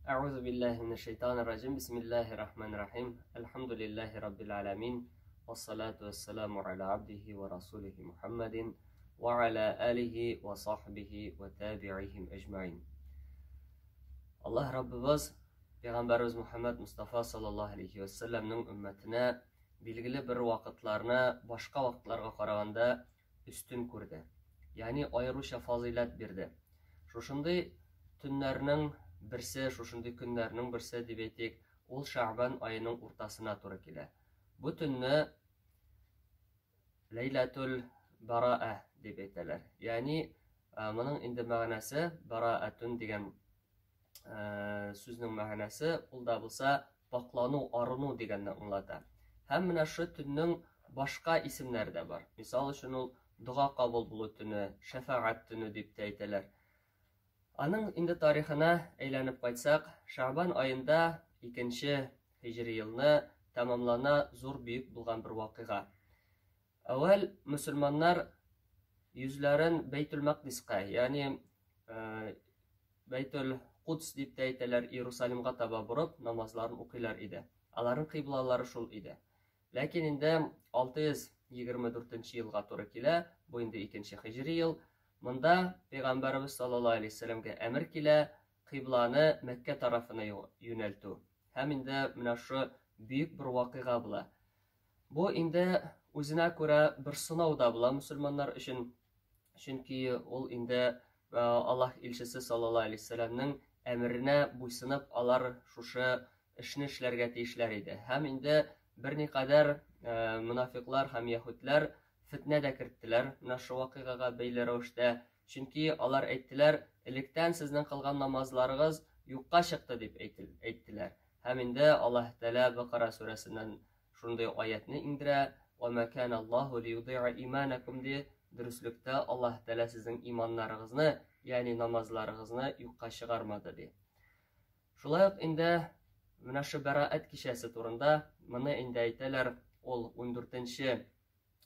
Әгъузу биллаһи минәш шайтанир раҗим. Бисмиллаһир рахманир рахим. Әлхәмдүлиллаһи раббил аламин. Вассалату вассаламу аля абдихи ва расулихи Мухаммадин ва аля алихи ва сахбихи ва табиихим әҗмәин. Аллаһ Раббыбыз Пәйгамбәрбез Мухаммад Мустафа саллаллаһу алейхи ва сәлламның өммәтенә билгеле бер вакытларны башка вакытларга караганда өстен күрде. Ягъни аеруча фазыйләт бирде. Шушындый төннәрнең берсе, шушындый көннәрнең берсе дип әйтик, ул Шәгъбан аеның уртасына туры килә. Бу төнне Ләйләтул Бараа дип әйтәләр. Ягъни моның инде мәгънәсе бараатун дигән сүзнең мәгънәсе ул да булса пакълану, арыну дигәнне аңлата. Һәм менә шу төннең башка исемнәре дә бар. Мисал өчен ул дога кабул булу төне, шәфәгать төне дип тә әйтәләр. Аның инде тарихына әйләнеп кайтсак, Шәгъбан аенда икенче һиҗри елны тәмамлана зур бөек булган бер вакыйга. Әүвәл мөселманнар йөзләрен Бәйтүл Мәкъдиска, ягъни Бәйтүл Кудс дип тә әйтәләр, Иерусалимга таба борып намазларын укыйлар иде. Аларның кыйблалары шул иде. Ләкин инде 624 елга туры килә, бу инде икенче һиҗри ел. Монда Пәйгамбәребез саллаллаһу алейһи вәсәлләмгә әмер килә, кыйбланы Мәккә тарафына юнәлтү. Һәм инде менә шушы бөек бер вакыйга була. Бу инде үзенә күрә бер сынау да була мөселманнар өчен. Чөнки ул инде Аллаһ илчесе саллаллаһу алейһи вәсәлләмнең әмеренә буйсынып, алар шушы эшне эшләргә тиешләр иде. Һәм инде берникадәр монафиклар һәм яһүдләр фетнә дә керттеләр менә шу вакыйгага бәйле рәвештә. Чөнки алар әйттеләр, электән сезнең кылган намазларыгыз юкка чыкты дип әйттеләр. Һәм инде Аллаһ Тәгалә Бакара сүрәсеннән шундый аятны иңдерә, «Ва ма кана Аллаһу лиюдиа иманакум» ди, дөреслектә Аллаһ Тәгалә сезнең иманнарыгызны, ягъни намазларыгызны юкка чыгармады ди. Шулай ук инде менә шу бәраәт кичәсе турында моны инде әйтәләр, ул 14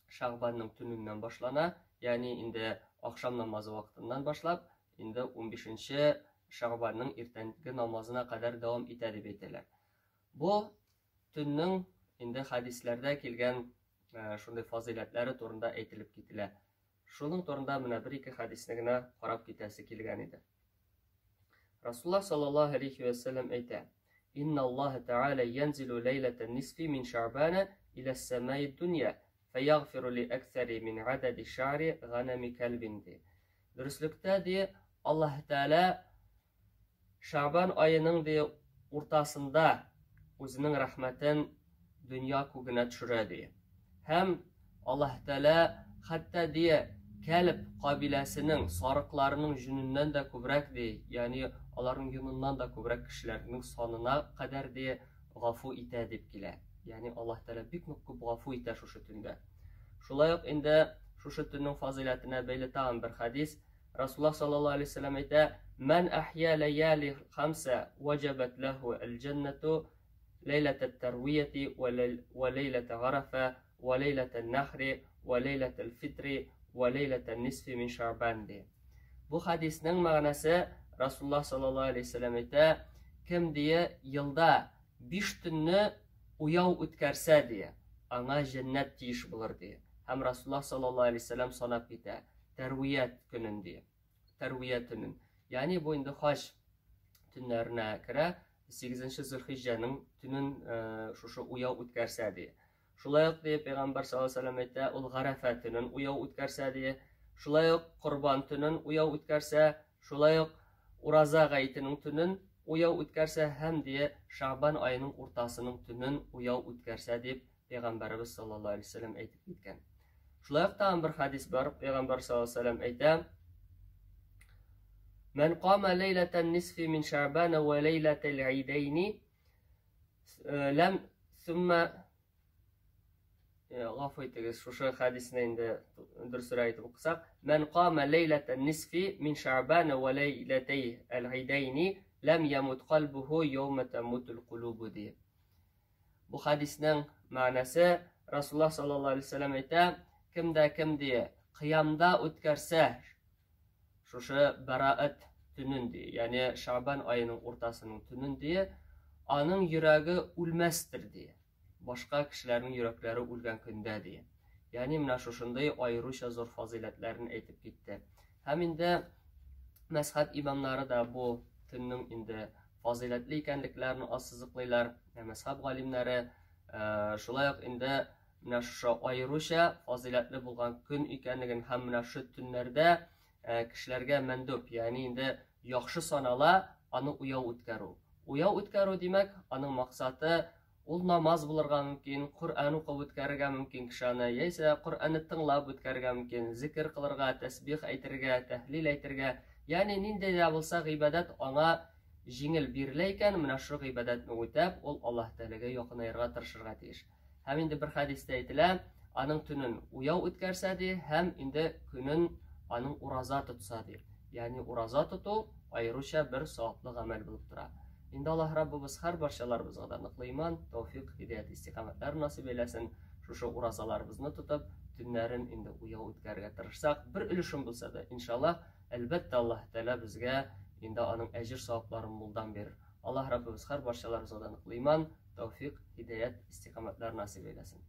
Шәгъбанның төненнән башлана, ягъни инде ахшам намазы вакытыннан башлап, инде 15 Шәгъбанның иртәнге намазына кадәр дәвам итә дип әйтәләр. Бу төннең инде хәдисләрдә килгән шундый фазыйләтләре турында әйтелеп кителә. Шуның турында менә бер-ике хәдисне генә карап китәсе килгән иде. Расуллаһ саллаллаһу алейхи вә сәлләм әйтә: "Инна Аллаһ Тааля янзилу ләйләтән нисфи мин Шәгъбана иля сәмаи дөнья, фәягъфиру ли әксәри мин адади ша'ри ганами кәлбин" ди. Дөреслектә ди, Аллаһ Тааля Шәгъбан аеның ди уртасында үзенең рәхмәтен дөнья күгенә төшерә ди. Һәм Аллаһ Тәгалә хәтта ди Кәлб кабиләсенең сарыкларының җөненнән дә күбрәк ди, ягъни аларның йоныннан да күбрәк кешеләрнең санына кадәр ди гафу итә дип килә. Ягъни Аллаһ Тәгалә бик нык күп гафу итә шушы төндә. Шулай ук инде шушы төннең фазыйләтенә бәйле тагын бер хәдис. Расуллаһ саллаллаһу алейһи вәсәлләм әйтә: "Ман ахья лаяли хамса ваҗабат лаху аль-җаннату ләйләтә тәрвияти вә ләйләтә гарафә вә ләйләтә нәхри вә ләйләтә фитри вә ләйләтә нисфи мин шәгъбан ди. Бу хәдиснең мәгънәсе Расуллаһ саллаллаһу алейһи вәсәлләм әйтә, кем дие елда 5 төнне уяу үткәрсә дие, аңа җәннәт тиеш булыр ди. Һәм Расуллаһ саллаллаһу алейһи вәсәлләм санап китә, тәрвият көнен ди. Тәрвия төнен. Ягъни бу инде хаҗ төннәренә керә, 8 Зөлхиҗҗәнең төнен шушы уяу үткәрсә ди. Шулай ук ди Пәйгамбәр саллаллаһу алейһи вәсәлләм әйтә, ул Гарәфә төнен уяу үткәрсә ди. Шулай ук Корбан төнен уяу үткәрсә, шулай ук Ураза гаетенең төнен уяу үткәрсә һәм ди Шәгъбан аеның уртасының төнен уяу үткәрсә дип Пәйгамбәребез саллаллаһу алейһи вәсәлләм әйтеп киткән. Шулай ук тагын бер хадис бар, Пәйгамбәр саллаллаһу алейһи вәсәлләм әйтә: Мән кама ләйләтән нисфи мин Шәгъбана ва ләйләтәл гыйдәйни ләм сумма гафу итегез, шушы хадисне инде дөресрәк итеп укысак, Мән кама ләйләтән нисфи мин Шәгъбана ва ләйләтәй әл-гыйдәйни ләм ямут калбуху яума тамутул кулубу ди. Бу хадиснең мәгънәсе Расуллаһ саллаллаһу алейһи вәсәлләм әйтә, кем дә кем ди, кыямда үткәрсә, шушы бәраәт төнен ди, ягъни Шәгъбан аеның уртасының төнен ди, аның йөрәге үлмәстер ди. Башка кешеләрнең йөрәкләре үлгән көндә ди. Ягъни менә шушындый аеруча зур фазыйләтләрен әйтеп китте. Һәм инде мәзһәб имамнары да бу төннең инде фазыйләтле икәнлекләрен ассызыклыйлар. Мәзһәб галимнәре шулай ук инде менә шушы аеруча фазыйләтле булган көн икәнлеген һәм менә шушы төннәрдә кешеләргә мәндүб, ягъни инде яхшы санала аны уяу үткәрү. Уяу үткәрү димәк, аның максаты ул намаз булырга мөмкин, Коръән укып үткәрергә мөмкин кеше аны, яисә Коръәнне тыңлап үткәрергә мөмкин, зикер кылырга, тәсбих әйтергә, тәһлил әйтергә, ягъни нинди дә булса гыйбадәт аңа җиңел бирелә икән, менә шул гыйбадәтне үтәп, ул Аллаһ Тәгаләгә якынаерга тырышырга тиеш. Һәм инде бер хәдистә әйтелә, аның төнен уяу үткәрсә ди, һәм инде көнен аның ураза тотса ди. Ягъни ураза тоту аеруча бер саваплы гамәл булып тора. Инде Аллаһ Раббыбыз һәр барчаларыбызга да ныклы иман, тәүфик, һидәят, истикамәтләр насыйп әйләсен. Шушы уразаларыбызны тотып, төннәрен инде уяу үткәрергә тырышсак, бер өлешен булса да, иншаллаһ, әлбәттә, Аллаһ Тәгалә безгә инде аның әҗер-савапларын мулдан бирер. Аллаһ Раббыбыз һәр барчаларыбызга да ныклы иман, тәүфик, һидәят, истикамәтләр насыйп әйләсен.